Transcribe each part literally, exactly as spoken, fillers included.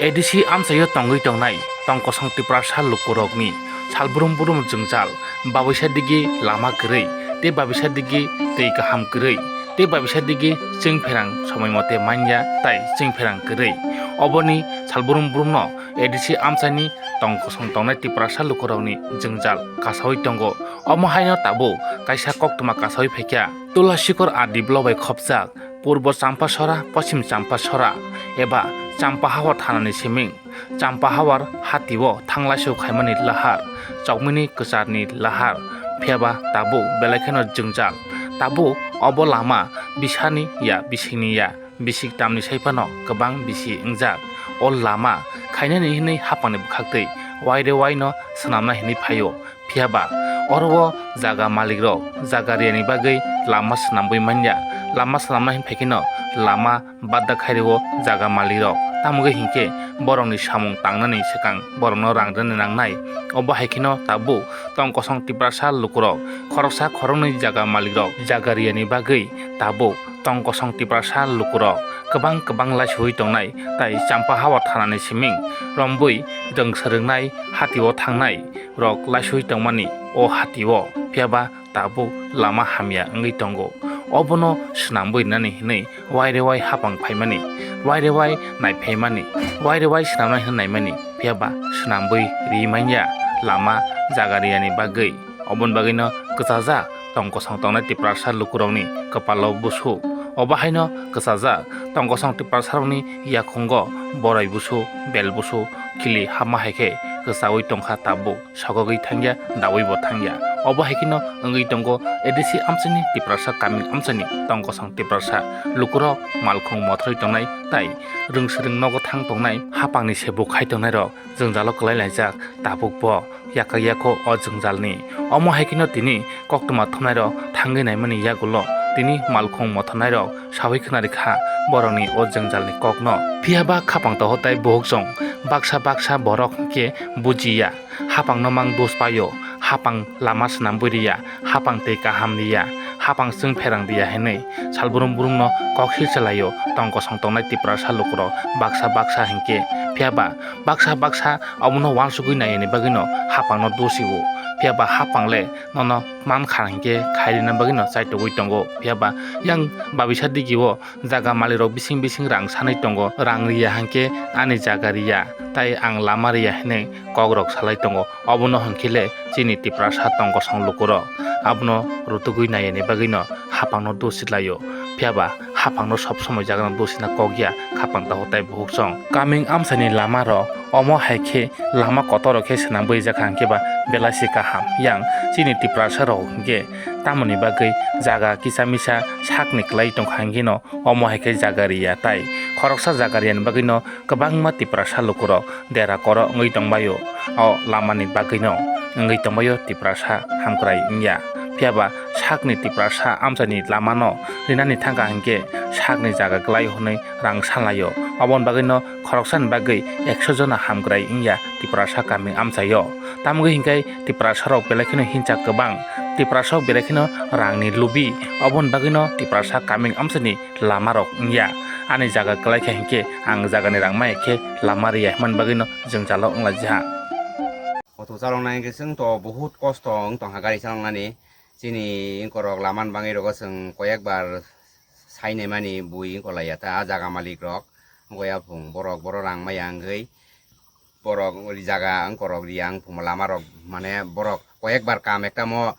A D C amchaio tongwi tongnai tongkosong Tiprasa lukurokni salbrum brum jwngjal, babisa digi lama kwrwi, tei babisa digi twi kaham kwrwi, tei babisa digi chwngpherang somoi mote manya tai chwngpherang kwrwi. Oboni salbrum brumno A D C amchaini tongkosong tongnai Tiprasa lukurokni jwngjal kasaui tongo. Omo haino tabuk kaisa koktwma kasaui phaikha. Tulasikor R D block bai khopjak Purbo Champasora, Poschim Champasora eba Champahao thanani siming Champahawar hatio thanglaisu khaimani lahar, chokmini kwcharni lahar, phiyaba tabuk belai kheno jwngjal. Tabuk obo lama bisani ya, bisingni ya, bisik tamni sai phano kwbang bisi wngjak. O lama khainani hinwi hapangni bwkhaktwi waire waino swnamna hinwi phaio. Phiyaba oro o jaga malikrok jaga riyani bagwi lama swnamwi manya. Lama swnamna hinwi phaikheno lama badda khairwo jaga malikrok. Tamogwi hinkhe borokni samung tangnani swkang borokno rang rwna nangnai. Obo hai kheno tabuk tongkosong Tiprasa lukurok khoroksa khoroknwi jaga malikrok jaga riyani bagwi tabuk tongkosong Tiprasa lukurok kwbang kwbang laisui tongnai tai Champahao thanani siming rombui rwng swrwngnai hatio thangnai rok laisui tongmani o hatio, phiyaba tabuk lama hamya wngwi tongo. Obono swnamwi rinani hinwi waire wai hapang phaimani, waire wai naiphaimani, waire wai swnamna hinwi naimani, phiyaba swnamwi ri manya lama jaga riyani bagwi. Oboni bagwino kwchajak tongkosong tongnai Tiprasa lukurokni kwpalo busu. Obo haino kwchajak tongkosong Tiprasarokni yakhungo borai busu, bel busu khili hapma hai khe kwchaui tongkha tabuk. Sogogwi thangya, daui bo thangya. Obo hai kheno wngwi tongo A D C amchaini Tiprasa kaming amchaini tongkosong Tiprasa lukurok malkhung mothorwi tongnai tai rwng swrwng nogo thang tongnai hapangni se buk khai tongnairok jwngjalo kwlai laijak tabuk bo yakha yakho o jwngjalni. Omo hai kheno tini koktwma thumnairok thangwi naimani yagulo tini malkhung mothornairok saui khwnarikha borokni o jwngjalni kokno. Phiyaba khapang toho tai buhukchong baksa baksa borok hinkhe bujiya. Hapangno mang dos paio, hapang lama swnamwi riya, hapang tei kaham riya, hapang chwng pherang riya hinwi salbrum brumno kok silsa laio tongkosong tongnai Tiprasa lukurok baksa baksa hinkhe. Phiyaba baksa baksa obono uansugwi naiyani bagwino hapangno dosio. Phiyaba hapang le nono mankha hinkhe khairina bagwino chaitugwi tongo. Phiyaba yang babisa digio jaga malikrok bising bising rang sanwi tongo, rang riya hinkhe ani jaga riya, tai ang lama riya hinwi kokrok salai tongo. Obono hinkhe le chini Tiprasa tongkosong lukurok abono rutugwi naiyani bagwino hapangno dosi laio. Phiyaba hapangno sob somoi jagano dosina kok ya khapang tago tai buhukchong. Kaming amchaini lamarok omo hai khe lama kotorrok khe swnamwi jakha hinkhe ba belai se kaham. Yang chini Tiprasarok hinkhe tamoni bagwi jaga kisa misa sakni kwlai tongkha hinkheno omo hai khe jaga riya tai khoroksa jaga riyani bagwino kwbangma Tiprasa lukurok dera koro wngwi tongbaio. O lamani bagwino wngwi tongbaio Tiprasa hamkrai wngya. Phiyaba sakni Tiprasa amchaini lamano rinani thangkha hinkhe sakni jaga kwlai hwnwi rang sanlaio. Oboni bagwino khoroksani bagwi ekso jona hamkrai wngya Tiprasa kaming amchaio. Tamogwi hinkhe Tiprasarok belai kheno hinsa kwbang. Tiprasarok belai kheno rangni lubi. Oboni bagwino Tiprasa kaming amchaini lamarok wngya. Ani jaga kwlai kha hinkhe ang jagani rang maya khe lama riya hwnmani bagwino jwngjalo wnglaijak. Auto chaloknai hinkhe chwng to bahut kosto wng tongkha gari chaloknani. Chini wngkorok lamani bagwi rogo chwng koyekbar sainaimani bui wngkolaiya ta ah jaga malikrok. Wngkha yaphung borok, borok rang maya wngwi borok jaga wngkorok riya wngphuma lamarok mane borok koyekbar kam ekta mo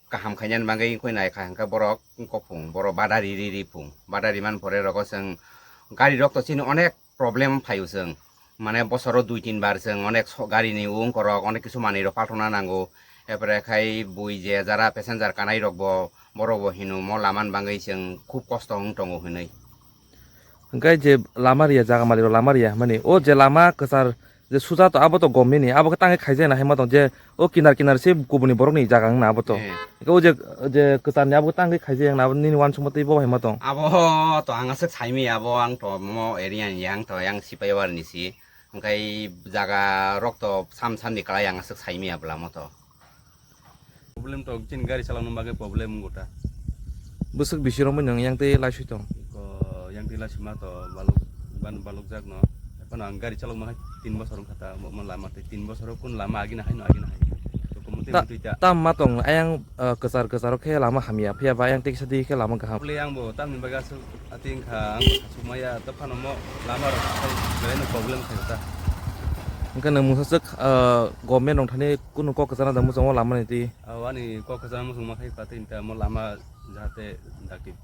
kaham khainani bagwi wngkha naikha hinkhe borok wngkha phung borok bada ri ri ri phung bada rimani pore rogo chwng garirok to chini onek problem phaio chwng mane bosoro dui tin bar chwng onek so garini wngkorok onek kisu manwirok palthokna nango epore khai bui je jara passenger kanairokbo borokbo hino mo lamani bagwi chwng khub kosto wng tongo hinwi. Hwnkhe je lama riya, jaga malikrok lama riya hwnmani, o je lama kwchar je suja to abo to government ni, abo khe tangwi khaijak na hai ma tong je o kinar kinar se kubuni borok ni jaga wngna abo to. Eh. Hwnkhe o je, je kwchar ni abo khe tangwi khaijak na abo nini uansukma tei bo hai ma tong. Abo to ang aswk saimaya, abo ang to mo area ni, ang to yang Sipaiwar ni si, hwnkhe jaga rok to sam sam ni kwlai ang aswk saimaya bwlamo to. Problem to chini gari chalokna bagwi problem wngkha ta. Bwswk bisi romwi nwng yang tei laiswi tong? Ko yang tei laisima to baluk ban baluk jak no. Kono ang gari chalokma hai tin bosor wngkha ta, omo lama tei tin bosor o kun lama agina hai no agina hai. To komo tei Ta-, mutui ta. Tam ma tong ayang, uh, kwchar kwchar o khe lama hamya, phiya ba ayang teksa di khe lama kaham. Bole ang bo tamni bagwi aswk ati wngkha, ang bo sasuk maya, to phano mo lama rok sai belai no problem khayo ta. Hwnkhe nwng mungsa swk, uh, government rok thani kunu kok kwchana da muchungo lama ni twi. Aw ani kok kwchana muchungma khai phatwi ta mo lama jahate dakti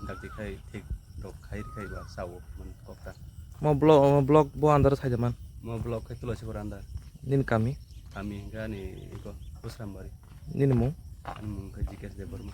dakti khai thik rok khai khai ba sao man kok ta. Mo block, mo block bo andar sai da man. Mo block khai Tulasipuram andar. Nini kami? Kami hwnkhe ani iko Busrambari. Nini mung? Ani mung khe G K S Debbarma.